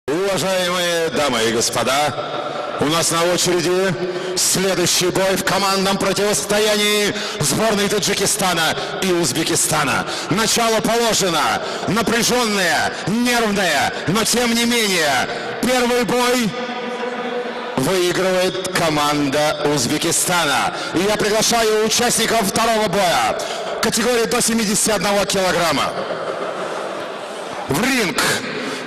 Уважаемые дамы и господа, у нас на очереди следующий бой в командном противостоянии сборной Таджикистана и Узбекистана. Начало положено, напряженное, нервное, но тем не менее, первый бой выигрывает команда Узбекистана. И я приглашаю участников второго боя категории до 71 килограмма. В ринг.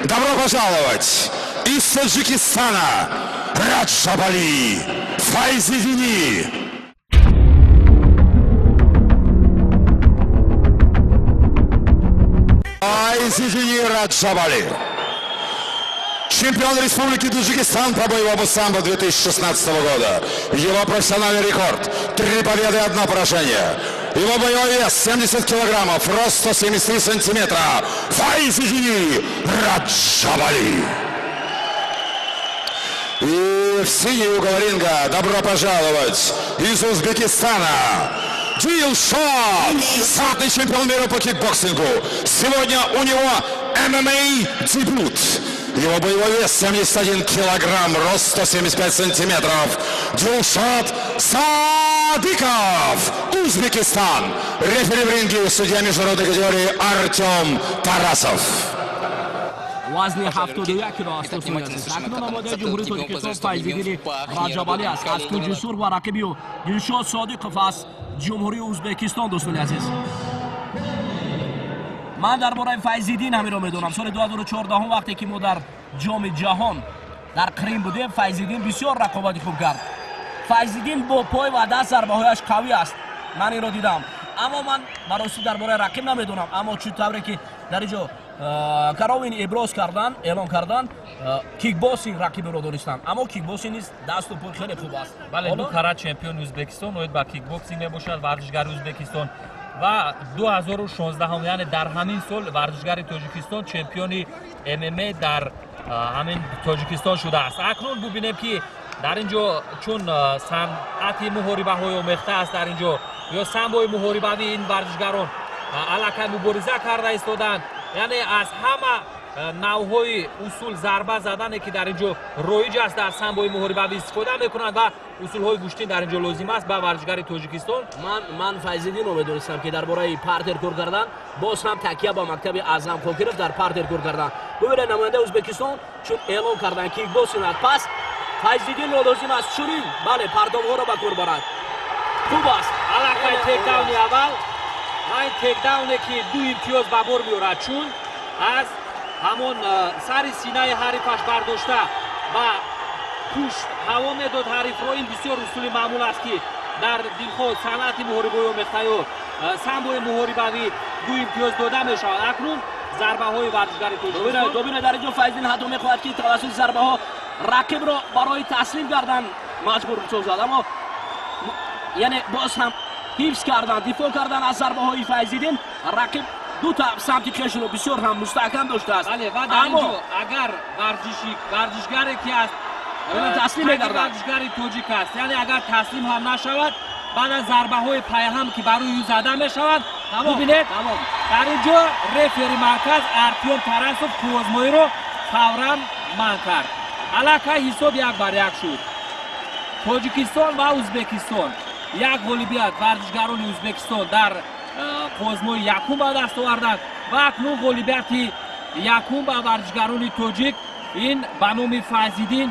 Добро пожаловать из Таджикистана Раджабали Файзидини. Файзидини Раджабали. Чемпион Республики Таджикистан по боевому самбо 2016 года. Его профессиональный рекорд – 3 победы и 1 поражение. Его боевой вес 70 килограммов, рост 173 сантиметра. Файзидини Раджабали. И в синий угол ринга добро пожаловать из Узбекистана Дилшод, сратный чемпион мира по кикбоксингу. Сегодня у него ММА дебют. Его боевой вес 71 килограмм, рост 175 сантиметров. Дилшод Садыков, Узбекистан. Рефери в ринге, судья международной категории Артем Тарасов. Вазни 71 кило аст, дӯстони азиз. Акнун намояндаи Ҷумҳурии Тоҷикистон Файзиддини Раҷабалӣ аст аз кунҷи сурх ва рақиби ӯ Дилшод Содиқов аз Ҷумҳурии Ӯзбекистон. Дӯстони азиз, ман дар бораи Файзиддин ҳаминро медонам. Соли 2014, вақте ки мо дар Ҷоми ҷаҳон дар Қрим будем, Файзиддин бисёр рақобати хуб кард. Файзиддин бо пой ва даст зарбаҳояш қавӣ аст, ман инро дидам, аммо ман барости дар бораи рақиб намедонам. Аммо чун тавре ки дар ин ҷо Каровин иброз кардан, эълон кардан, кикбоксинг рақибро донистанд, аммо кикбоксинг низ дасту пой хеле хуб аст. Бале, ду карат чемпиони Ӯзбекистон оид ба кикбоксинг мебошад варзишгари Ӯзбекистон ва 2016, яъне дар ҳамин сол, варзишгари Тоҷикистон чемпиони ММА дар ҳамин Тоҷикистон шудааст. Акнун бубинем, ки дар ин ҷо чун санъати муҳорибаҳои омехта аст, дар ин ҷо ё самбои муҳорибавӣ, ин варзишгарон аллакай мубориза карда истоданд, яъне аз ҳама навъҳои усул зарба задане, ки дар ин ҷо роиҷ аст, дар самбои муҳорибавӣ истифода мекунанд ва усулҳои гӯштин дар ин ҷо лозим аст ба варзишгари Тоҷикистон. Ман Файзиддинро медонистам, ки дар бораи партер кор кардан, боз ҳам такя ба мактаби Аъзам Қокиров дар партер кор кардан. Бубинед, намояндаи Ӯзбекистон чун эълон кардан кикбоксинг аст, пас Файзиддинро лозим аст чунин, бале, партовҳоро ба кор барад. Хуб аст. Аллакай тейкдауни аввал ва ин тейкдауне, ки ду имтиёз ба бор меорад, чун аз ҳамон сари синаи ҳарифаш бардошта ба пушт ҳаво медод ҳарифро. Ин бисёр усули маъмул аст, ки дар дилхоҳ санъати муҳорибаи омехта ё самбои муҳорибавӣ ду имтиёз дода мешавад. Акнун зарбаҳои варзишгари Тоҷикистон. Бубинед, дар ин ҷо Файзиддин ҳатто мехоҳад, ки тавассути зарбаҳо рақибро барои таслим кардан маҷбур созад, аммо яъне боз ҳам ҳифз кардан, дифоъ кардан аз зарбаҳои Файзиддин. Рақиб ду та самти хешро бисёр ҳам мустаҳкам доштааст. Бале, ва дар ин ҷо агар варзишгаре ки аст таслим мегардад, варзишгари тоҷик аст, яъне агар таслим ҳам нашавад, баъд аз зарбаҳои пайҳам, ки барои ӯ зада мешаванд, бубинед, дар ин ҷо рефери марказ Артём Тарасов қуввозмоиро фавран манъ кард. Аллакай ҳисоб 1-1 шуд. Тоҷикистон ва Ӯзбекистон, як ғолибият варзишгарони Ӯзбекистон дар қуввозмои якум ба даст оварданд ва акнун ғолибияти якум ба варзишгарони тоҷик, ин ба номи Файзиддин,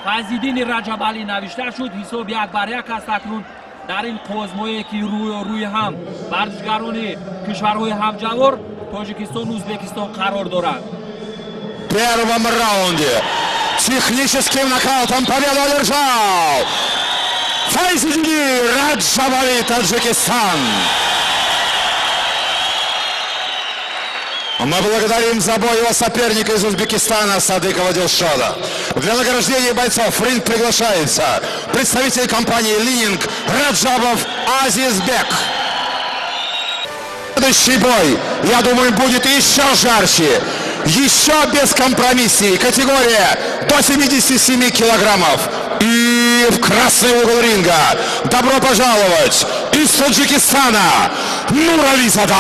Файзиддини Раҷабалӣ навишта шуд. Ҳисоб 1-1 аст акнун дар ин қуввозмое, ки рӯи ҳам варзишгарони кишварҳои ҳамҷавор Тоҷикистону Ӯзбекистон қарор доранд. Первом раунде техническим нокаутом победу одержал Файзиддин Раджабали, Таджикистан. Мы благодарим за бой его соперника из Узбекистана Садыкова Дилшода. Для награждения бойцов в ринг приглашается представитель компании «Лининг» Раджабов Азизбек. Следующий бой, я думаю, будет еще жарче, еще бескомпромисснее. Категория до 77 килограммов. И в красный угол ринга добро пожаловать из Таджикистана Нурализада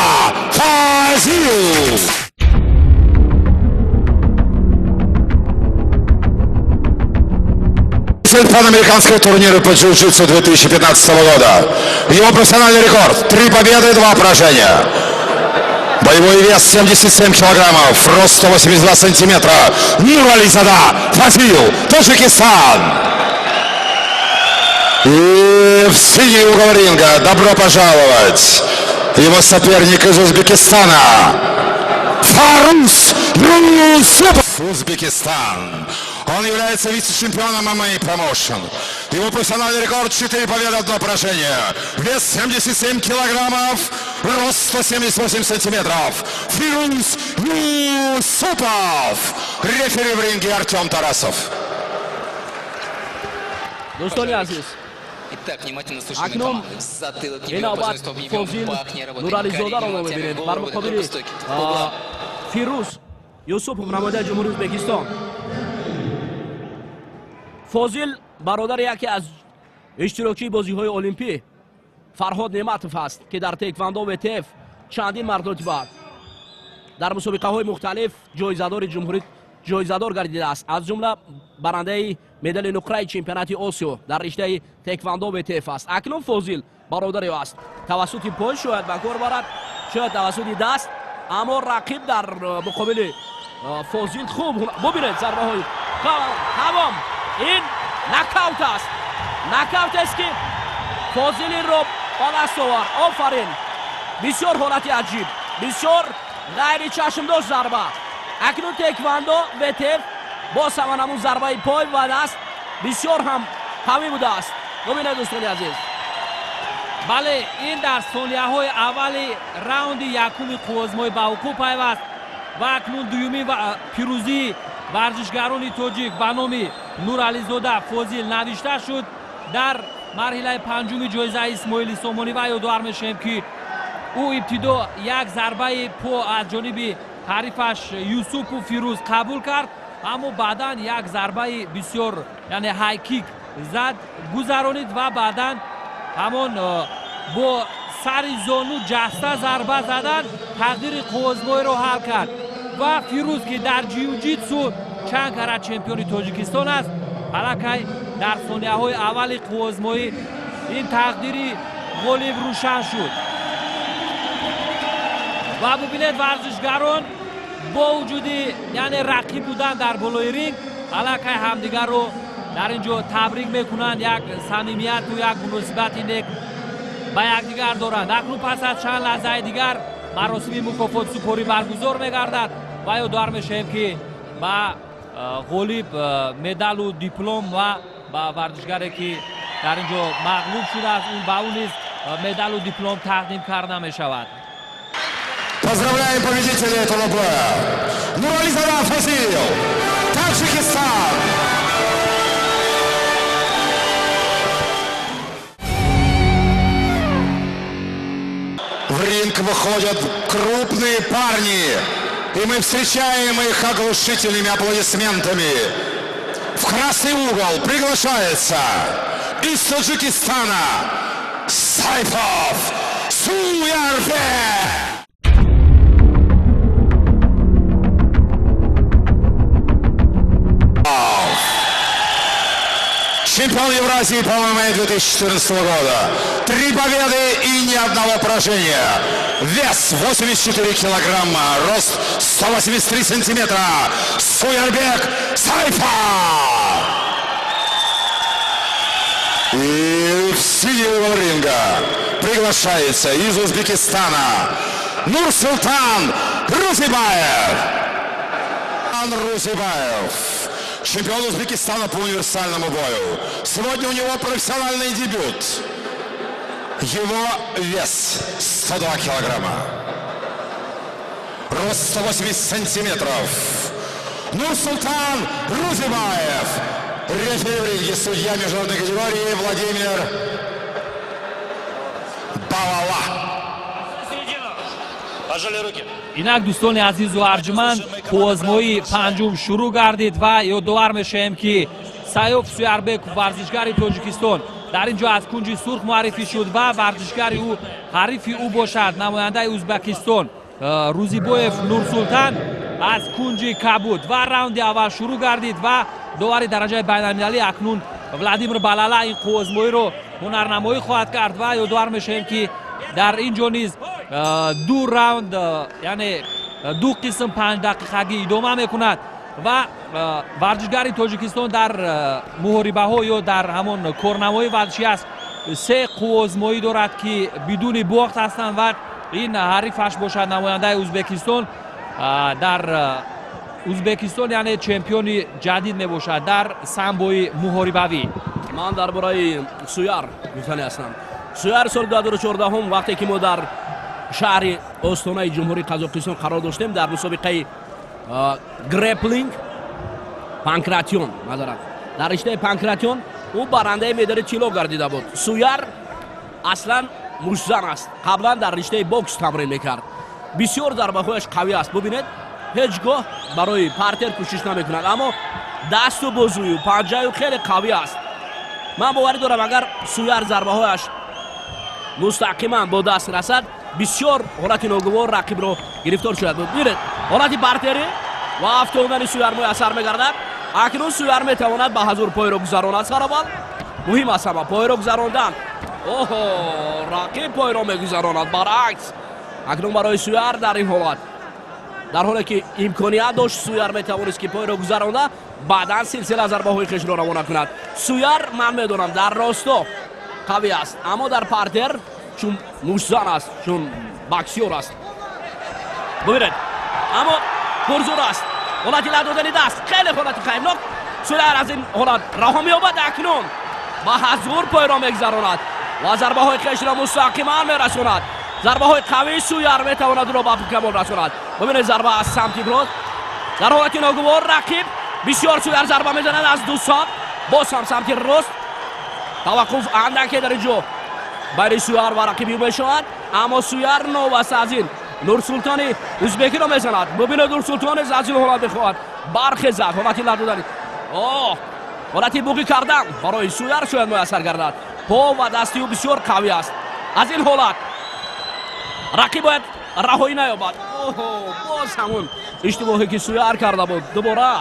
Фазил. Победитель панамериканского турнира по джиу-джитсу 2015 года. Его профессиональный рекорд – 3 победы, 2 поражения. Боевой вес 77 килограммов, рост 182 сантиметра. Нурализода Фазил, Таджикистан. И в синий угол ринга добро пожаловать его соперник из Узбекистана Фаруз Юсупов, Узбекистан. Он является вице-чемпионом MMA Promotion. Его профессиональный рекорд 4 победы, 1 поражение. Вес 77 килограммов, рост 178 сантиметров. Фируз Юсупов. Рефери в ринге Артем Тарасов. Дӯстони азиз, Итак, внимательно слушаем акнун команды. Затылок не ин бьем, навбат стоп не бьем, Фозил пах не работаем, Нурализодаро корень, мебинед локтями, бар голову, муқобили только стойки. По углам. Фирӯз Юсупов, намояндаи Ҷумҳурии Ӯзбекистон. Фозил бародари яке аз иштирокчии бозиҳои олимпӣ Фарҳод Неъматов аст, ки дар теквандо ВТФ чандин мартаба дар мусобиқаҳои мухталиф ҷоизадори ҷумҳурӣ ҷоизадор гардидааст, аз ҷумла барандаи медали нуқраи чемпионати Осиё дар риштаи теквандо ВТФ аст. Акнун Фозил бародари ӯ аст, тавассути пой шояд ба кор барад, шояд тавассути даст, аммо рақиб дар муқобили Фозил хуб бубинед, зарбаҳои тамом. Ин нокаут аст, нокаут аст, ки Фозил инро ба даст овард. Офарин, бисёр ҳолати аҷиб, бисёр ғайричашмдошт зарба. Акнун теквандо ВТФ боз ҳам ҳамун зарбаи пой ва даст бисёр ҳам қавӣ будааст. Бубинед, дӯстони азиз. Бале, ин дар сонияҳои аввали раунди якуми қуввозмоӣ ба вуқӯъ пайваст ва акнун дуюми пирӯзии варзишгарони тоҷик ба номи Нурализода Фозил навишта шуд дар марҳилаи панҷуми ҷоизаи Исмоили Сомонӣ. Ва ёдовар мешавем, ки ӯ ибтидо як зарбаи по аз ҷониби ҳарифаш Юсупу Фирӯз қабул кард, аммо баъдан як зарбаи бисёр, яъне хайкик зад, гузаронид ва баъдан ҳамон бо сари зону ҷаста зарба задан тақдири қуввозмоиро ҳал кард. Ва Фирӯз, ки дар ҷиу-ҷитсу чанд карат чемпиони Тоҷикистон аст, аллакай дар сонияҳои аввали қуввозмоӣ ин тақдири ғолиб рӯшан шуд. Ва бубинед, варзишгарон бо вуҷуди, яъне, рақиб будан дар болои ринг аллакай ҳамдигарро дар ин ҷо табрик мекунанд, як самимияту як муносибати нек ба якдигар доранд. Акнун пас аз чанд лаҳзаи дигар маросими мукофотсупорӣ баргузор мегардад ва ёдовар мешавем, ки ба ғолиб медалу диплом ва ба варзишгаре, ки дар ин ҷо мағлуб шудааст, ба ӯ низ медалу диплом тақдим карда мешавад. Поздравляем победителя этого боя. Нурализода Фазил, Таджикистан. В ринг выходят крупные парни, и мы встречаем их оглушительными аплодисментами. В красный угол приглашается из Таджикистана Сайфов Суярбек. Чемпион Евразии по ММА 2014 года. 3 победы и ни одного поражения. Вес 84 килограмма, рост 183 сантиметра. Суярбек Сайфа. И в синий угол ринга приглашается из Узбекистана Нурсултан Рузибаев. Рузибаев, чемпион Узбекистана по универсальному бою. Сегодня у него профессиональный дебют. Его вес 102 килограмма. Рост 180 сантиметров. Нурсултан Рузибаев. Рефери в ринге, судья международной категории Владимир Балала. Пожали руки. Инак, дӯстони азизу арҷуманд, қуввозмоии панҷум шурӯъ гардид ва ёдовар мешавем, ки Саёф Суярбеков, варзишгари Тоҷикистон, дар ин ҷо аз кунҷи сурх муаррифӣ шуд ва варзишгари ӯ, ҳарифи ӯ бошад, намояндаи Ӯзбекистон Рӯзибоев Нурсултан аз кунҷи кабуд. Ва раунди аввал шурӯъ гардид ва довари дараҷаи байналмилалӣ акнун Владимир Балала ин қувваозмоиро ҳунарнамоӣ хоҳад кард ва ёдовар мешавем, ки дар ин ҷо низ ду раунд, яъне ду қисм 5 дақиқагӣ идома мекунад ва варзишгари Тоҷикистон дар муҳорибаҳо ё дар ҳамон корнамои варзишӣ аст, се қувваозмоӣ дорад, ки бидуни бохт ҳастанд ва ин ҳарифаш бошад намояндаи Ӯзбекистон, дар Ӯзбекистон, яъне чемпиони ҷадид мебошад дар самбои муҳорибавӣ. Ман дар бораи Суяр гуфтанӣ ҳастам. Суяр соли 2014, вақте ки мо дар шаҳри Остонаи Ҷумҳурии Қазоқистон қарор доштем, дар мусобиқаи греплинг, панкратион, мазарат, дар риштаи панкратион ӯ барандаи медали тилло гардида буд. Суяр аслан муштзан аст, қаблан дар риштаи бокс тамрин мекард. Бисёр зарбаҳояш қавӣ аст. Бубинед, ҳеҷ гоҳ барои партер кӯшиш намекунад, аммо дасту бозую панҷаю хеле қавӣ аст. Ман боварӣ дорам, агар Суяр зарбаҳояш мустақиман бо даст расад, бисёр ҳолати ногувор рақибро гирифтор шояд буд. Бибинед, ҳолати партерӣ ва афтондани Суяр муяссар мегардад. Акнун Суяр метавонад ба ҳазур пойро гузаронад. Сараввал муҳим аст ҳама пойро гузарондан. Оҳо, рақиб пойро мегузаронад. Баръакс, акнун барои Суяр дар ин ҳолат, дар ҳоле ки имконият дошт, Суяр метавонист, ки пойро гузаронда, баъдан силсила зарбаҳои хешро равона кунад. Суяр, ман медонам, дар росто қавӣ аст, аммо дар партер, чун муштзан аст, чун боксёр аст, бубинед, аммо пурзур аст. Ҳолати ла додани даст хеле ҳолати хаймнок. Суяр аз ин ҳолат раҳо меёбад. Акнун ба ҳазур пойро мегузаронад ва зарбаҳои хешро мустақиман мерасонад. Зарбаҳои қавии Суяр метавонад ӯро ба камол расонад. Бубинед, зарба аз самти рост. Дар ҳолати ногувор рақиб бисёр Суяр зарба мезанад аз ду самт, боз ҳам самти рост. Таваққуф андаке дар ин ҷо байни Суяр ва рақиби ӯ мешавад, аммо Суяр новаста аз ин Нурсултони узбекиро мезанад. Бубинед, Нурсултон низ аз ин ҳолат мехоҳад бархезад. Ҳолати ла додани, оҳ, ҳолати буғӣ кардан барои Суяр шояд муяссар гардад. По ва дасти ӯ бисёр қавӣ аст. Аз ин ҳолат рақиб бояд раҳоӣ наёбад. Оҳо, боз ҳамун иштибоҳе, ки Суяр карда буд, дубора.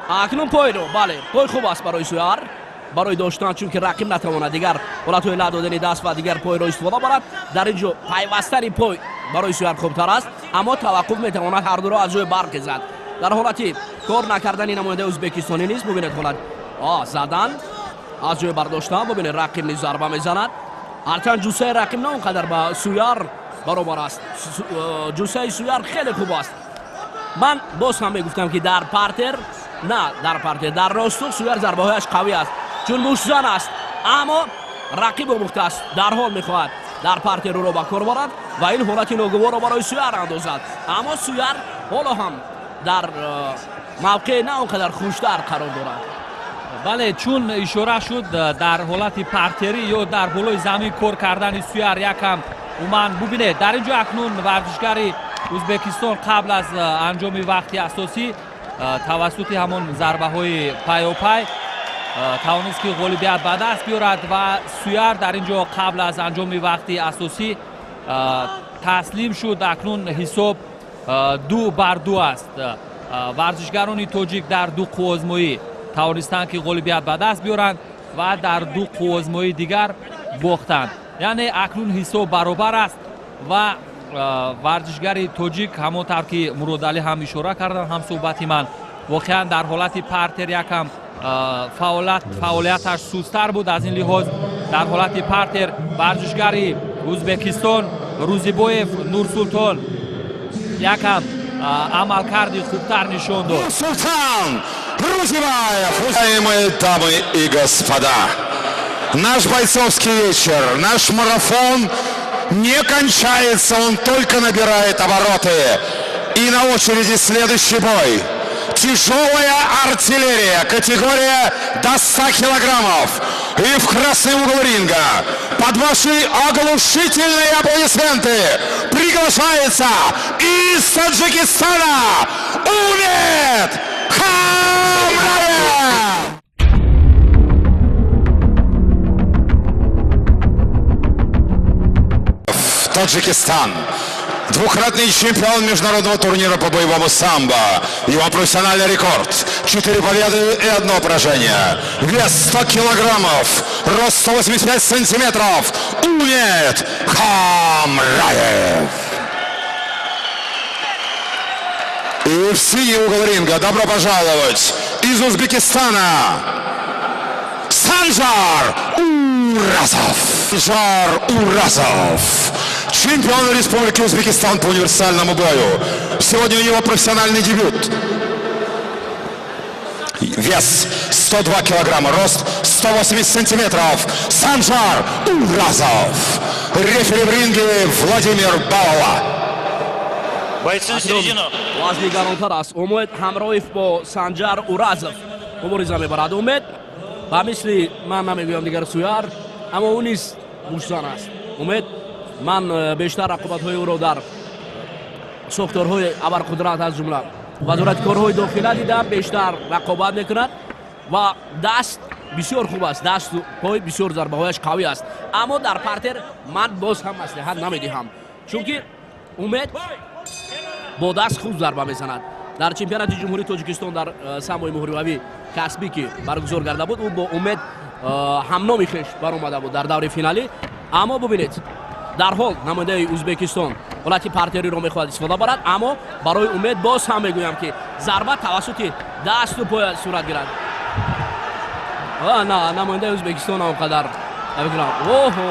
Акнун пойро, бале, пой хуб аст барои Суяр барои доштан, чунки рақиб натавонад дигар ҳолатҳои ла додани даст ва дигар пойро истифода барад. Дар ин ҷо пайвастани пой барои Суяр хубтар аст, аммо таваққуф метавонад ҳардуро аз ҷои бархезад. Дар ҳолати кор накардани намояндаи ӯзбекистонӣ низ, бубинед, ҳолат задан, аз ҷои бардоштан. Бубинед, рақиб низ зарба мезанад, ҳарчанд ҷуссаи рақиб на он қадар ба Суяр баробар аст. Ҷуссаи Суяр хеле хуб аст. Ман боз ҳам мегуфтам, ки дар партер, на дар партер, дар ростуқ Суяр зарбаҳояш қавӣ аст, чун муштзан аст, аммо рақиб омӯхтааст, дарҳол мехоҳад дар партер ӯро ба кор барад ва ин ҳолати ногуворро барои Суяр андозад. Аммо Суяр ҳоло ҳам дар мавқеи на он қадар хуштар қарор дорад. Бале, чун ишора шуд, дар ҳолати партерӣ ё дар болои замин кор кардани Суяр якам умуман, бубинед, дар ин ҷо акнун варзишгари Ӯзбекистон қабл аз анҷоми вақти асосӣ тавассути ҳамон зарбаҳои пайопай тавонист, ки ғолибият ба даст биёрад ва Суяр дар ин ҷо қабл аз анҷоми вақти асосӣ таслим шуд. Акнун ҳисоб 2-2 аст. Варзишгарони тоҷик дар ду қувваозмоӣ тавонистанд, ки ғолибият ба даст биёранд ва дар ду қувваозмоии дигар бохтанд, яъне акнун ҳисоб баробар аст ва варзишгари тоҷик, ҳамон тавр ки Муродалӣ ҳам ишора карданд, ҳамсӯҳбати ман, воқеан дар ҳолати партер якам фаъолияташ сусттар буд. Аз ин лиҳоз дар ҳолати партер варзишгари Ӯзбекистон Рӯзибоев Нурсултон якам амалкарди хубтар нишон дод. Султан Рузибаев! Уважаемые дамы и господа, наш бойцовский вечер, наш марафон не кончается, он только набирает обороты. И на очереди следующий бой. Тяжелая артиллерия, категория до 100 килограммов. И в красный угол ринга под ваши оглушительные аплодисменты приглашается из Таджикистана Умед Хамраев! Таджикистан. Двукратный чемпион международного турнира по боевому самбо. Его профессиональный рекорд. 4 победы и 1 поражение. Вес 100 килограммов, рост 185 сантиметров. Умед Хамраев. И в синий угол ринга добро пожаловать из Узбекистана Санжар Уразов. Санжар Уразов, чемпион Республики Узбекистан по универсальному бою. Сегодня у него профессиональный дебют. Вес 102 килограмма, рост 180 сантиметров. Санжар Уразов. Рефери в ринге Владимир Балала. Бойцы на середину. Вазни гаронтар аст. Умед Ҳамроев бо Санҷар Уразов мубориза мебарад. Умед ба мисли ман намегӯям дигар суяр, аммо ӯ низ муштзан аст. Умед ман бештар рақобатҳои ӯро дар сохторҳои абарқудрат, аз ҷумла вазорати корҳои дохила дидам, бештар рақобат мекунад ва даст бисёр хуб аст, дасту пой бисёр зарбаҳояш қавӣ аст. Аммо дар партер ман боз ҳам маслиҳат намедиҳам, чунки Умед бо даст хуб зарба мезанад. Дар чемпионати Ҷумҳурии Тоҷикистон дар самбои муҳорибавӣ касбӣ ки баргузор карда буд, ӯ бо Умед ҳамноми хеш баромада буд дар даври финалӣ. Аммо бубинед, дарҳол намояндаи Ӯзбекистон ҳолати партериро мехоҳад истифода барад, аммо барои Умед боз ҳам мегӯям ки зарба тавассути дасту поя сурат гирад. На, намояндаи Ӯзбекистон он қадар намекунам. Оҳо,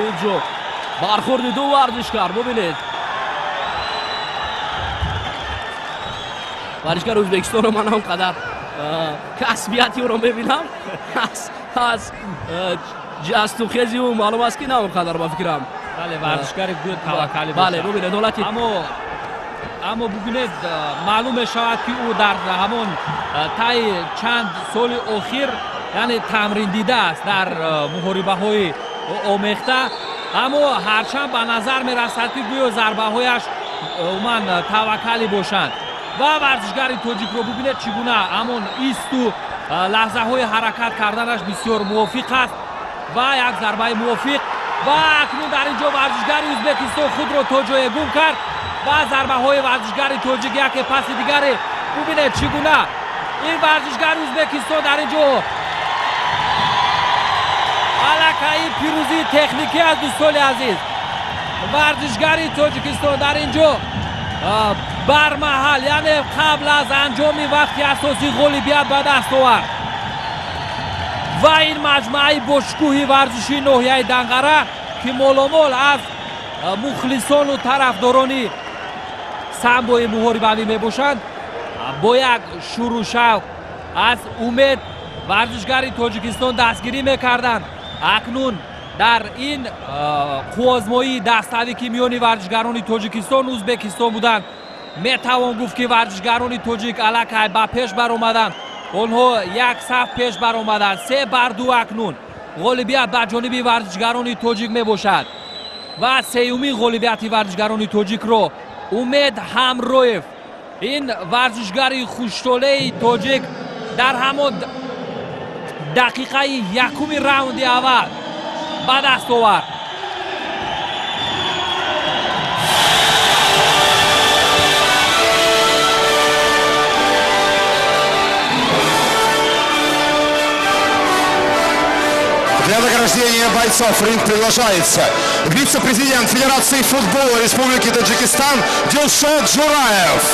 инҷо бархӯрди ду варзишкар, бубинед. Варзишгари Ӯзбекистонро ман он қадар касбияти ӯро мебинам, аз ҷастухези ӯ маълум аст ки на он қадар, ба фикрам. Бале, варзишгари гӯё таваккалӣ. Бале, бубинед ҳолати. Аммо бубинед, маълум мешавад ки ӯ дар ҳамон таи чанд соли охир, яъне тамрин дидааст дар муҳорибаҳои омехта, аммо ҳарчанд ба назар мерасад ки гӯё зарбаҳояш умуман таваккалӣ бошанд. Ва варзишгари тоҷикро бубинед чӣ гуна ҳамон исту лаҳзаҳои ҳаракат карданаш бисёр мувофиқ аст ва як зарбаи мувофиқ. Ва акнун дар ин ҷо варзишгари Ӯзбекистон худро то ҷое гум кард ва зарбаҳои варзишгари тоҷик яке паси дигаре. Бубинед чӣ гуна ин варзишгари Ӯзбекистон дар ин ҷо аллакай пирӯзии техникӣ аст. Дӯстони азиз, варзишгари Тоҷикистон дар ин ҷо бармаҳал, яъне қабл аз анҷоми вақти асосӣ ғолибият ба даст овард. Ва ин маҷмӯаи бошкӯҳи варзишии ноҳияи Данғара ки моломол аз мухлисону тарафдорони самбои муҳорибавӣ мебошанд, бо як шуру шавқ аз Умед варзишгари Тоҷикистон дастгирӣ мекарданд. Акнун дар ин қуввозмоии даставӣ ки миёни варзишгарони Тоҷикистону Ӯзбекистон буданд, метавон гуфт ки варзишгарони тоҷик аллакай ба пеш баромаданд. Онҳо як саф пеш баромаданд, 3-2. Акнун ғолибият ба ҷониби варзишгарони тоҷик мебошад ва сеюмин ғолибияти варзишгарони тоҷикро Умед Ҳамроев, ин варзишгари хуштолеи тоҷик, дар ҳамон дақиқаи якуми раунди аввал ба даст овард. Для награждения бойцов в ринг приглашается вице-президент Федерации футбола Республики Таджикистан Дилшод Джураев.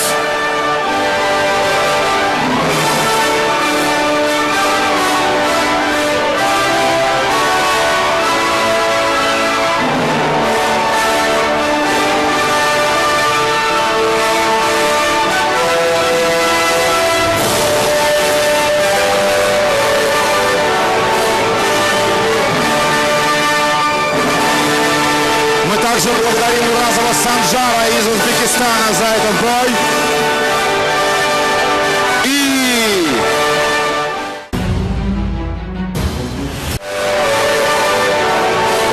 Также благодарим Уразова Санжара из Узбекистана за этот бой. И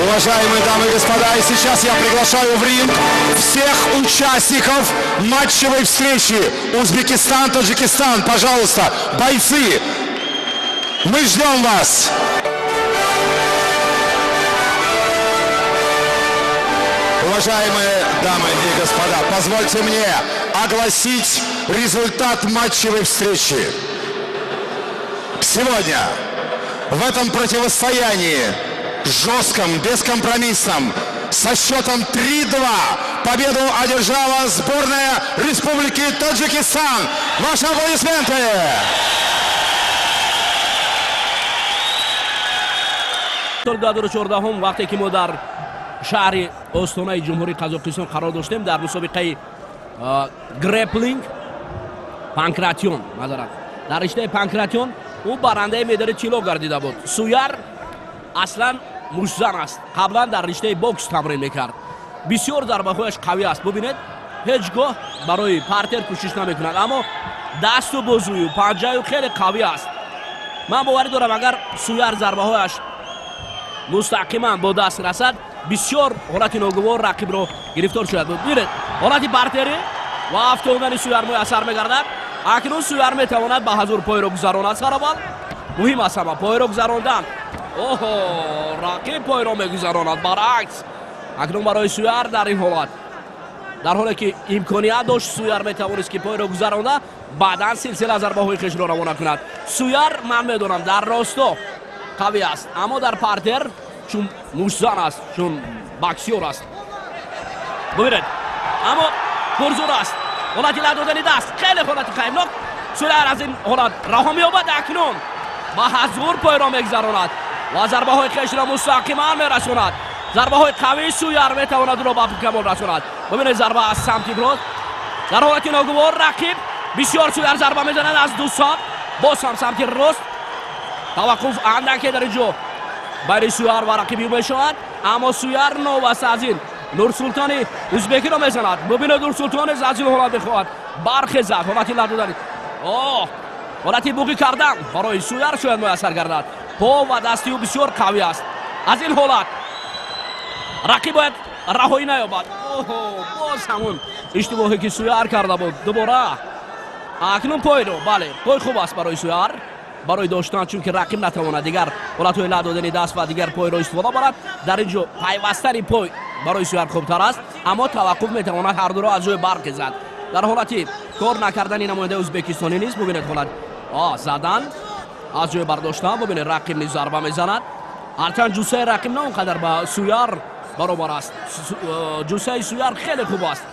уважаемые дамы и господа, и сейчас я приглашаю в ринг всех участников матчевой встречи Узбекистан-Таджикистан. Пожалуйста, бойцы, мы ждем вас. Уважаемые дамы и господа, позвольте мне огласить результат матчевой встречи. Сегодня в этом противостоянии, жестком, бескомпромиссном, со счетом 3-2 победу одержала сборная Республики Таджикистан. Ваши аплодисменты! Соли 2014, вақте ки мо дар шаҳри Остонаи Ҷумҳурии Қазоқистон қарор доштем, дар мусобиқаи греплинг, панкратион, мазарат, дар риштаи панкратион ӯ барандаи медали тилло гардида буд. Суяр аслан муштзан аст, қаблан дар риштаи бокс тамрин мекард. Бисёр зарбаҳояш қавӣ аст. Бубинед, ҳеҷ гоҳ барои партер кӯшиш намекунад, аммо дасту бозую панҷаю хеле қавӣ аст. Ман боварӣ дорам, агар Суяр зарбаҳояш мустақиман бо даст расад, бисёр ҳолати ногувор рақибро гирифтор шояд буд. Бибинед, ҳолати партерӣ ва афтодани Суяр муяссар мегардад. Акнун Суяр метавонад ба ҳазур пойро гузаронад. Сараввал муҳим аст ҳама пойро гузарондан. Оҳо, рақиб пойро мегузаронад, баръакс. Акнун барои Суяр дар ин ҳолат, дар ҳоле ки имконият дошт, Суяр метавонист, ки пойро гузаронда, баъдан силсила зарбаҳои хешро равона кунад. Суяр, ман медонам, дар росто қавӣ аст, аммо дар партер, чун муштзан аст, чун боксёр аст, бубинед, аммо пурзур аст. Ҳолати лат додани даст хеле ҳолати хаймнок. Суяр аз ин ҳолат раҳо меёбад. Акнун ба ҳазур пойро мегузаронад ва зарбаҳои хешро мустақиман мерасонад. Зарбаҳои қавии Суяр метавонад ӯро ба камол расонад. Бубинед, зарба аз самти рост. Дар ҳолати ногувор рақиб бисёр Суяр зарба мезанад аз ду самт, боз ҳам самти рост. Таваққуф андаке дар ин ҷо байни Суяр ва рақиби ӯ мешавад, аммо Суяр новаста аз ин Нурсултони узбекиро мезанад. Бубинед, Нурсултон низ аз ин ҳолат мехоҳад бархезад. Ҳолати лат додани, оҳ, ҳолати буғӣ кардан барои Суяр шояд муяссар гардад. По ва дасти ӯ бисёр қавӣ аст. Аз ин ҳолат рақиб бояд раҳоӣ наёбад. Оҳо, боз ҳамун иштибоҳе, ки Суяр карда буд, дубора. Акнун пойро, бале, пой хуб аст барои Суяр барои доштан, чунки рақиб натавонад дигар ҳолатҳои лат додани даст ва дигар пойро истифода барад. Дар ин ҷо пайвастани пой барои Суяр хубтар аст, аммо таваққуф метавонад ҳардуро аз ҷои бархезад. Дар ҳолати кор накардани намояндаи ӯзбекистонӣ низ, бубинед, ҳолат задан, аз ҷои бардоштан. Бубинед, рақиб низ зарба мезанад, ҳарчанд ҷуссаи рақиб на он қадар ба Суяр баробар аст. Ҷуссаи Суяр хеле хуб аст.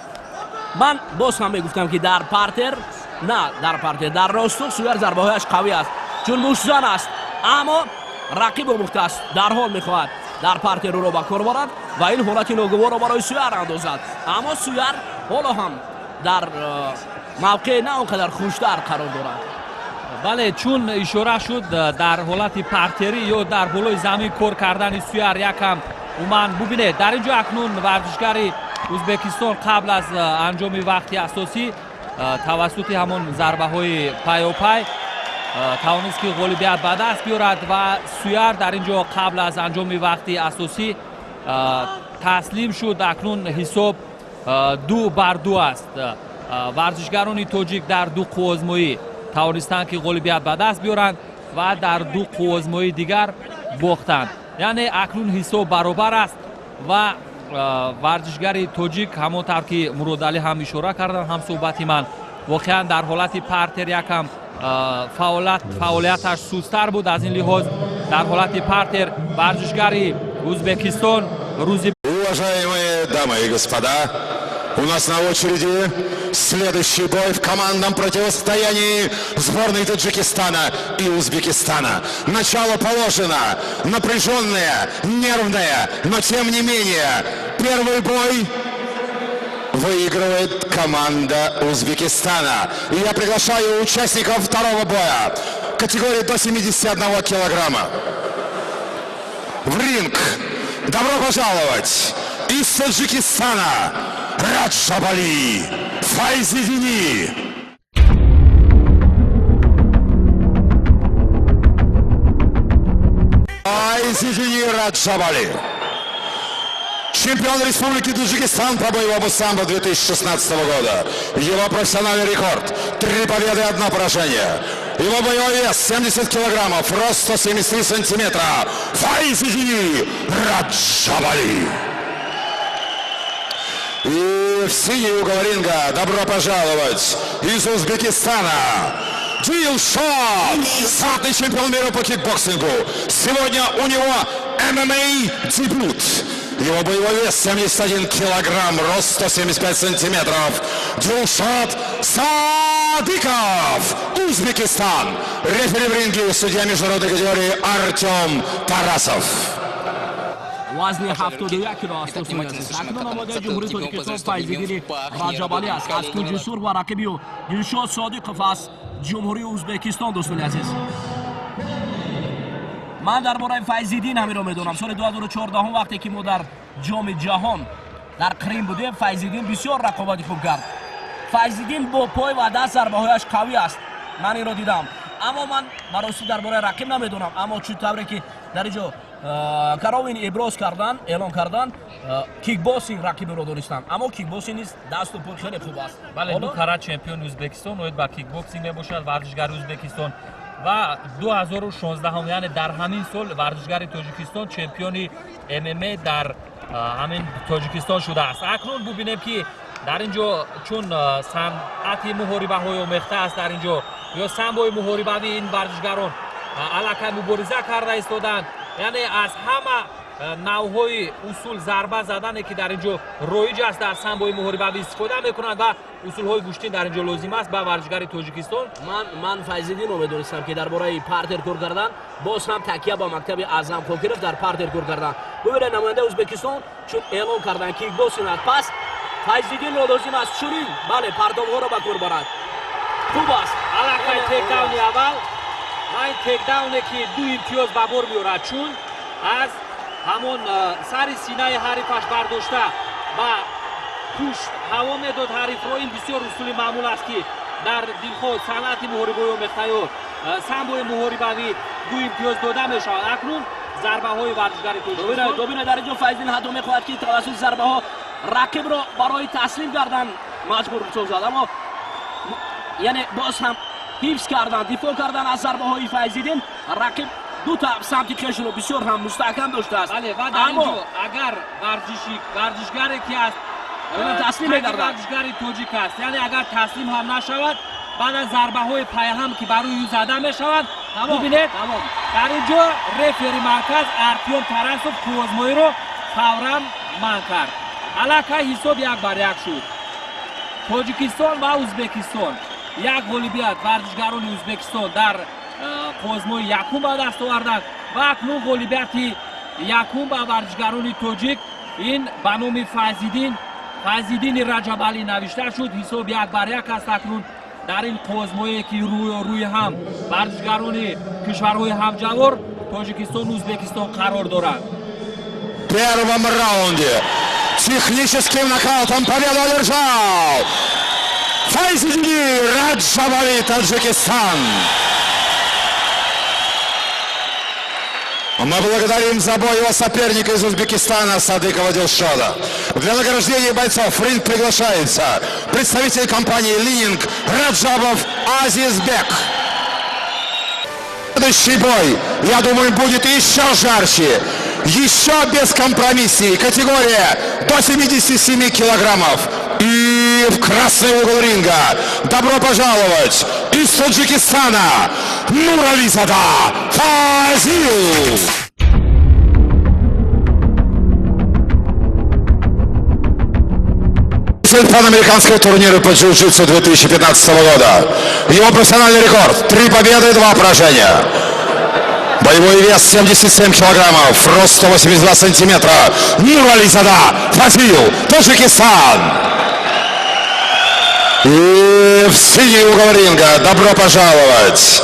Ман боз ҳам мегуфтам, ки дар партер, на дар партер, дар ростуқ Суяр зарбаҳояш қавӣ аст, чун муштзан аст, аммо рақиб омӯхтааст, дарҳол мехоҳад дар партер ӯро ба кор барад ва ин ҳолати ногуворро барои Суяр андозад. Аммо Суяр ҳоло ҳам дар мавқеи на он қадар хуштар қарор дорад. Бале, чун ишора шуд, дар ҳолати партерӣ ё дар болои замин кор кардани Суяр якам умуман, бубинед, дар ин ҷо акнун варзишгари Ӯзбекистон қабл аз анҷоми вақти асосӣ тавассути ҳамон зарбаҳои пайопай тавонист, ки ғолибият ба даст биёрад ва Суяр дар ин ҷо қабл аз анҷоми вақти асосӣ таслим шуд. Акнун ҳисоб 2-2 аст. Варзишгарони тоҷик дар ду қувваозмоӣ тавонистанд, ки ғолибият ба даст биёранд ва дар ду қувваозмоии дигар бохтанд, яъне акнун ҳисоб баробар аст ва варзишгари тоҷик, ҳамон тавр ки Муродалӣ ҳам ишора карданд, ҳам суҳбати ман, воқеан дар ҳолати партер якам фаъолияташ сустар буд. Аз ин лиҳоз дар ҳолати партер варзишгари Ӯзбекистон рӯзи Уважаемые дамы и господа, у нас на очереди следующий бой в командном противостоянии сборной Таджикистана и Узбекистана. Начало положено, напряженное, нервное, но тем не менее первый бой выигрывает команда Узбекистана. И я приглашаю участников второго боя категории до 71 килограмма. В ринг. Добро пожаловать из Таджикистана Раджабали Файзидини. Файзидини Раджабали. Чемпион Республики Таджикистан по боевому самбо 2016 года. Его профессиональный рекорд – три победы и одно поражение. Его боевой вес 70 килограммов, рост 173 сантиметра. Файзидини Раджабали. И в синий угол ринга добро пожаловать из Узбекистана Дилшод, двукратный чемпион мира по кикбоксингу. Сегодня у него ММА дебют. Его боевой вес 71 килограмм, рост 175 сантиметров. Дилшод Садыков, Узбекистан. Рефери в ринге, судья международной категории Артем Тарасов. Вазни 71 кило аст, дӯстони азиз. Акнун намояндаи Ҷумҳурии Тоҷикистон Файзиддини Раҷабалӣ аст аз Кунҷи Сурх ва рақиби ӯ Дилшод Содиқов аз Ҷумҳурии Ӯзбекистон. Дӯстони азиз, ман дар бораи Файзиддин ҳаминро медонам. Соли 2014, вақте ки мо дар Ҷоми ҷаҳон дар Қрим будем, Файзиддин бисёр рақобати хуб кард. Файзиддин бо пой ва даст зарбаҳояш қавӣ аст, ман инро дидам, аммо ман ба ростӣ дар бораи рақиб намедонам. Аммо чун тавре ки дар ин ҷо Каровин иброз кардан, эълон кардан, кикбоксинг рақибро донистанд, аммо кикбоксинг низ дасту пой хеле хуб аст. Бале, ду карат чемпиони Ӯзбекистон оид ба кикбоксинг мебошад варзишгари Ӯзбекистон ва 2016, яъне дар ҳамин сол, варзишгари Тоҷикистон чемпиони ММА дар ҳамин Тоҷикистон шудааст. Акнун бубинем, ки дар ин ҷо чун санъати муҳорибаҳои омехта аст дар ин ҷо ё самбои муҳорибавӣ, ин варзишгарон аллакай мубориза карда истодаанд, яъне аз ҳама навъҳои усул зарба задане, ки дар ин ҷо роиҷ аст, дар самбои муҳорибавӣ истифода мекунанд ва усулҳои гӯштин дар ин ҷо лозим аст ба варзишгари Тоҷикистон. Ман Файзиддинро медонистам, ки дар бораи партер кор кардан боз ҳам такя ба мактаби Аъзам Кокиров дар партер кор кардан. Бубинед, намояндаи Ӯзбекистон чун эълон кардан кикбоксинг аст, пас Файзиддинро лозим аст чунин, бале, партовҳоро ба кор барад. Хуб аст. Аллакай тейкдауни аввал ва ин тейкдауне, ки ду имтиёз ба бор меорад, чун аз ҳамон сари синаи ҳарифаш бардошта ба пушт ҳаво медод ҳарифро. Ин бисёр усули маъмул аст, ки дар дилхоҳ санъати муҳорибаи омехтаё самбои муҳорибавӣ ду имтиёз дода мешавад. Акнун зарбаҳои варзишгари Тоҷикистон. Бубинед, дар ин ҷо Файзиддин ҳатто мехоҳад, ки тавассути зарбаҳо рақибро барои таслим кардан маҷбур созад, аммо яъне боз ҳам ҳифз кардан, дифоъ кардан аз зарбаҳои Файзиддин. Рақиб ду та самти хешро бисёр ҳам мустаҳкам доштааст. Бале, ва дар ин ҷо агар варзишгаре ки аст таслим мегардад, варзишгари тоҷик аст, яъне агар таслим ҳам нашавад, баъд аз зарбаҳои пайҳам, ки барои ӯ зада мешаванд. Бубинед, дар ин ҷо рефери марказ Артём Тарасов қуввозмоиро фавран манъ кард. Аллакай ҳисоб 1-1 шуд, Тоҷикистон ва Ӯзбекистон. Як ғолибият варзишгарони Ӯзбекистон дар қуввозмои якум ба даст оварданд ва акнун ғолибияти якум ба варзишгарони тоҷик, ин ба номи Файзиддини Раҷабалӣ навишта шуд. Ҳисоб 1-1 аст. Акнун дар ин қуввозмое, ки рӯи ҳам варзишгарони кишварҳои ҳамҷавор Тоҷикистону Ӯзбекистон қарор доранд. Первом раунде техническим нокаутом победу одержал Файзиддин Раджабали, Таджикистан. Мы благодарим за бой его соперника из Узбекистана Садыкова Дилшода. Для награждения бойцов в ринг приглашается представитель компании «Лининг» Раджабов Азизбек. Следующий бой, я думаю, будет еще жарче, еще бескомпромисснее. Категория до 77 килограммов. И в красный угол ринга добро пожаловать из Таджикистана Нурализада Фазил. Панамериканского турнира по джиу-джитсу 2015 года. Его профессиональный рекорд – 3 победы и 2 поражения. Боевой вес 77 килограммов, рост 182 сантиметра. Нурализада Фазил, Таджикистан. И в синий угол ринга добро пожаловать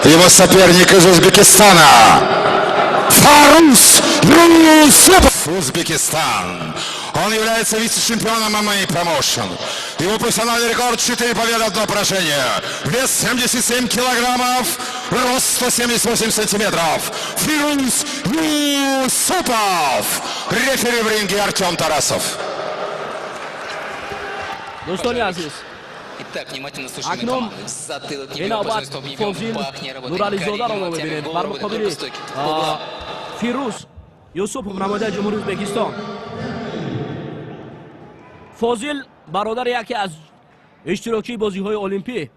его соперник из Узбекистана Фаруз Юсупов, Узбекистан. Он является вице-чемпионом MMA Promotion. Его профессиональный рекорд 4 победы, 1 поражение. Вес 77 килограммов, рост 178 сантиметров. Фируз Юсупов. Рефери в ринге Артем Тарасов. Дӯстони азиз, Итак, внимательно слушаем акнун команды. Затылок не ин бьем, навбат стоп не бьем, Фозил пах не работает, Нурализодаро мо мебинем бар муқобили Фирӯз Юсупов, намояндаи Ҷумҳурии Ӯзбекистон. Фозил бародари яке аз иштирокчии бозиҳои олимпӣ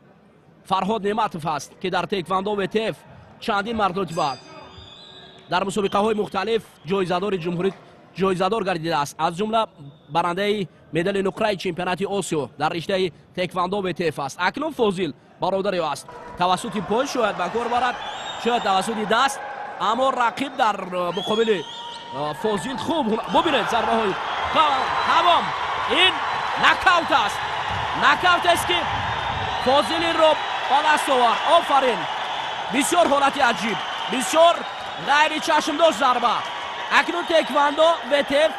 Фарҳод Неъматов аст, ки дар тэквондо ВТФ чандин мартаба дар мусобиқаҳои мухталиф ҷоизадори ҷумҳурӣ ҷоизадор гардидааст, аз ҷумла барандаи медали нуқраи чемпионати Осиё дар риштаи тэквондо ВТФ аст. Акнун Фозил бародари ӯ аст, тавассути пой шояд ба кор барад, шояд тавассути даст, аммо рақиб дар муқобили Фозил хуб. Бубинед зарбаҳои тамом, ин нокаут аст, нокаут аст, ки Фозилинро ба даст овард. Офарин, бисёр ҳолати аҷиб, бисёр ғайричашмдошт зарба. Акнун тэквондо ВТФ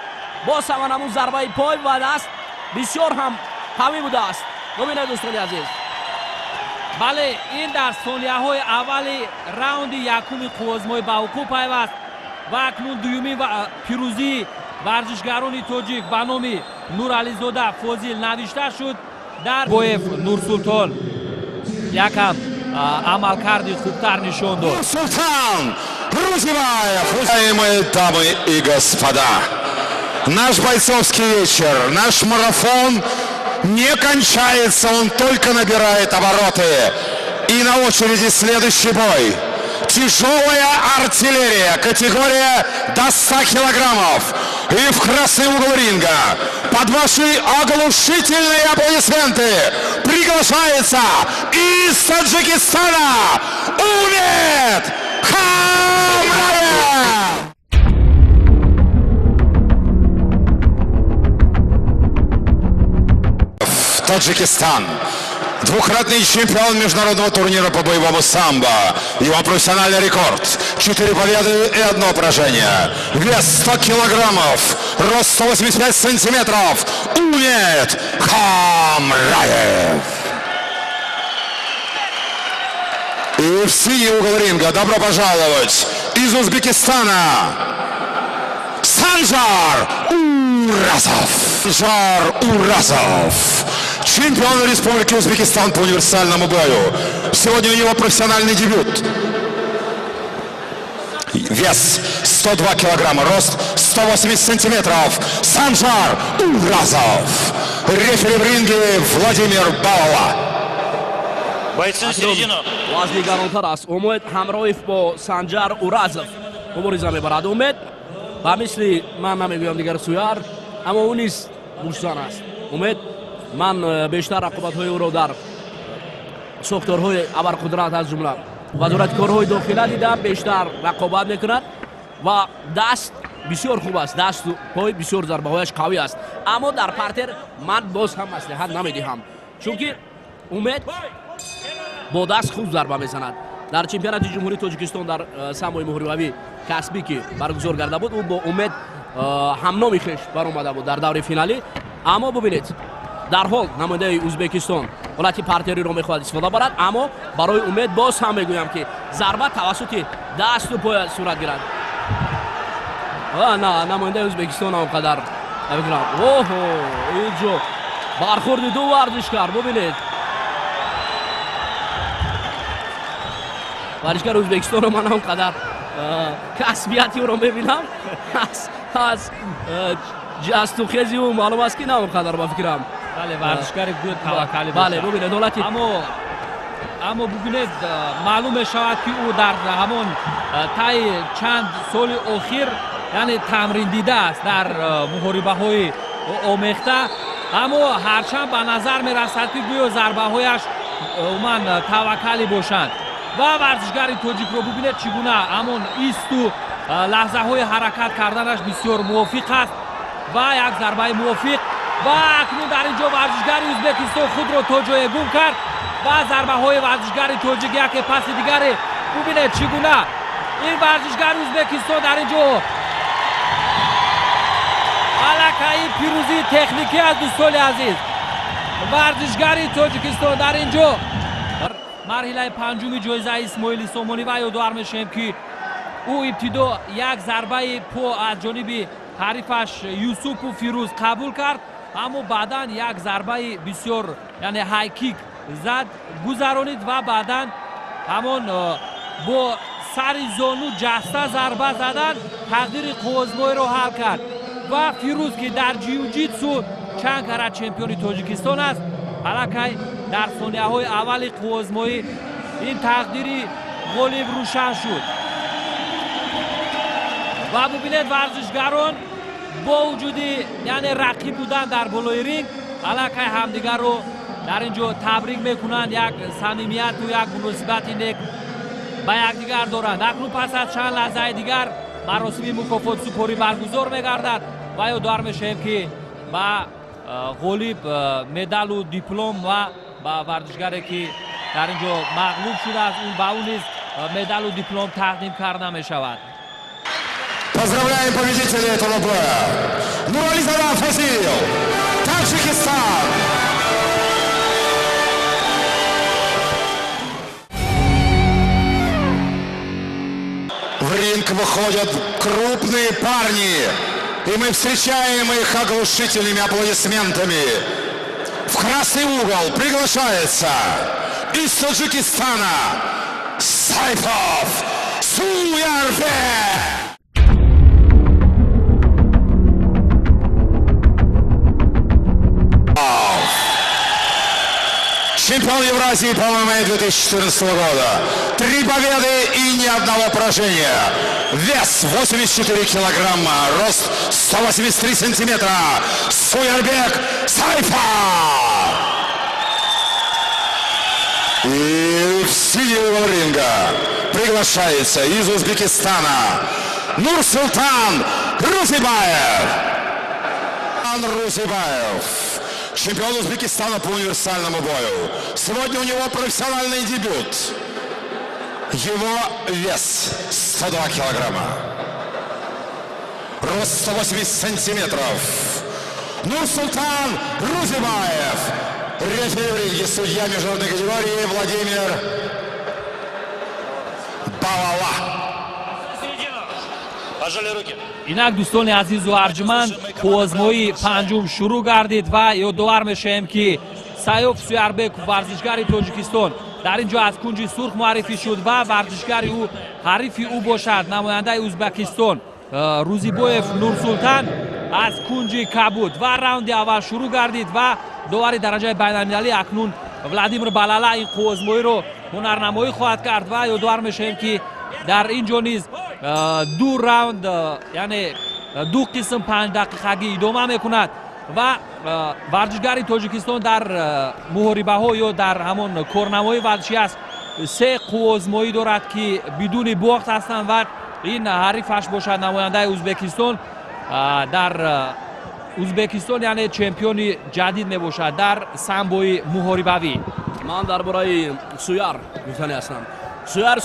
боз ҳаман ҳамун зарбаи пой ва даст бисёр ҳам қавӣ будааст. Бубинед, дӯстони азиз. Бале, ин дар сонияҳои аввали раунди якуми қуввозмоӣ ба вуқӯъ пайваст ва акнун дуюмин пирӯзии варзишгарони тоҷик ба номи Нурализода Фозил навишта шуд. Дар боев Нурсултон якам амалкарди хубтар нишон дод. Нурсултан Рузибаев. Уважаемые дамы и господа, наш бойцовский вечер, наш марафон не кончается, он только набирает обороты. И на очереди следующий бой. Тяжелая артиллерия, категория до 100 килограммов. И в красный угол ринга под ваши оглушительные аплодисменты приглашается из Таджикистана Умед Хамраев! Таджикистан. Двукратный чемпион международного турнира по боевому самбо. Его профессиональный рекорд: 4 победы и 1 поражение. Вес 100 килограммов. Рост 185 сантиметров. Умед Хамраев. И в синий угол ринга добро пожаловать из Узбекистана Санжар Уразов. Санжар Уразов. Чемпион Республики Узбекистан по универсальному бою. Сегодня у него профессиональный дебют. Вес 102 килограмма, рост 180 сантиметров. Санжар Уразов. Рефери в ринге Владимир Балала. Бойцы на середину. Вазни гаронтар аст. Умед Ҳамроев бо Санҷар Уразов мубориза мебарад. Умед ба мисли ман намегӯям дигар суяр, аммо ӯ низ муштзан аст. Умед, ман бештар рақобатҳои ӯро дар сохторҳои абарқудрат, аз ҷумла Вазорати корҳои дохила дидам, бештар рақобат мекунад ва даст бисёр хуб аст, дасту пой бисёр зарбаҳояш қавӣ аст, аммо дар партер ман боз ҳам маслиҳат намедиҳам, чунки Умед бо даст хуб зарба мезанад. Дар чемпионати Ҷумҳурии Тоҷикистон дар самбои муҳорибавӣ касбӣ, ки баргузор карда буд, ӯ бо Умед ҳамноми хеш баромада буд дар даври финалӣ. Аммо бубинед, дарҳол намояндаи Ӯзбекистон ҳолати партериро мехоҳад истифода барад, аммо барои Умед боз ҳам мегӯям, ки зарба тавассути дасту поя сурат гирад. На, намояндаи Ӯзбекистон он қадар намекунам. Оҳо, инҷо бархӯрди ду варзишкар, бубинед. Варзишгари Ӯзбекистонро ман он қадар касбияти ӯро мебинам, аз ҷастухези ӯ маълум аст, ки на он қадар, ба фикрам. Бале, варзишгари гӯ таваккалӣ. Бале, бубинед ҳолати. Аммо бубинед, маълум мешавад, ки ӯ дар ҳамон таи чанд соли охир, яъне тамрин дидааст дар муҳорибаҳои омехта, аммо ҳарчанд ба назар мерасад, ки гӯё зарбаҳояш умуман таваккалӣ бошанд. Ва варзишгари тоҷикро бубинед, чӣ гуна ҳамон исту лаҳзаҳои ҳаракат карданаш бисёр мувофиқ аст ва як зарбаи мувофиқ. Ва акнун дар ин ҷо варзишгари Ӯзбекистон худро то ҷое гум кард ва зарбаҳои варзишгари тоҷик яке паси дигаре. Бубинед, чӣ гуна ин варзишгари Ӯзбекистон дар ин ҷо аллакай пирӯзии техникӣ аст. Дӯстони азиз, варзишгари Тоҷикистон дар ин ҷо марҳилаи панҷуми ҷоизаи Исмоили Сомонӣ ва ёдовар мешавем, ки ӯ ибтидо як зарбаи по аз ҷониби ҳарифаш Юсупу Фирӯз қабул кард, аммо баъдан як зарбаи бисёр, яъне хайкик зад, гузаронид ва баъдан ҳамон бо сари зону ҷаста зарба задан тақдири қуввозмоиро ҳал кард. Ва Фирӯз, ки дар ҷиюҷитсу чанд карат чемпиони Тоҷикистон аст, аллакай Дар сонияҳои аввали қувваозмоӣ ин тақдири ғолиб рӯшан шуд. Ва бубинед, варзишгарон бо вуҷуди, яъне, рақиб будан дар болои ринг аллакай ҳамдигарро дар ин ҷо табрик мекунанд, як самимияту як муносибати нек ба якдигар доранд. Акнун пас аз чанд лаҳзаи дигар маросими мукофотсупорӣ баргузор мегардад ва ёдовар мешавем, ки ба ғолиб медалу диплом ва ба варзишгаре, ки дар ин ҷо мағлуб шудааст, ба ӯ низ медалу диплом тақдим карда мешавад. Поздравляем победителя этого боя! Нурализада Фазил, Таджикистан! В ринг выходят крупные парни, и мы встречаем их оглушительными аплодисментами. В красный угол приглашается из Таджикистана Сайфов Суярбек! Чемпион Евразии по ММА 2014 года. 3 победы и ни одного поражения. Вес 84 килограмма, рост 183 сантиметра. Суярбек Сайфа! И в синий угол ринга приглашается из Узбекистана Нурсултан Рузибаев. Рузибаев, чемпион Узбекистана по универсальному бою. Сегодня у него профессиональный дебют. Его вес 102 килограмма. Рост 180 сантиметров. Нурсултан Рузибаев. Рефери в ринге, судья международной категории Владимир Балала. Пожали руки. Инак, дӯстони азизу арҷуманд, қувваозмоии панҷум шурӯъ гардид ва ёдовар мешавем, ки Саёф Суярбеков, варзишгари Тоҷикистон, дар ин ҷо аз кунҷи сурх муаррифӣ шуд ва варзишгари ӯ, ҳарифи ӯ бошад, намояндаи Ӯзбекистон Рӯзибоев Нурсултан аз кунҷи кабуд. Ва раунди аввал шурӯъ гардид ва довари дараҷаи байналмилалӣ акнун Владимир Балала ин қувваозмоиро ҳунарнамоӣ хоҳад кард. Ва ёдовар мешавем, ки дар ин ҷо низ ду раунд, яъне ду қисм 5 дақиқагӣ идома мекунад. Ва варзишгари Тоҷикистон дар муҳорибаҳо ё дар ҳамон корнамои варзишӣ аст, се қувваозмоӣ дорад, ки бидуни бохт ҳастанд. Ва ин ҳарифаш бошад, намояндаи Ӯзбекистон, дар Ӯзбекистон, яъне, чемпиони ҷадид мебошад дар самбои муҳорибавӣ. Ман дар бораи Суяр гуфтани ҳастам. Суяр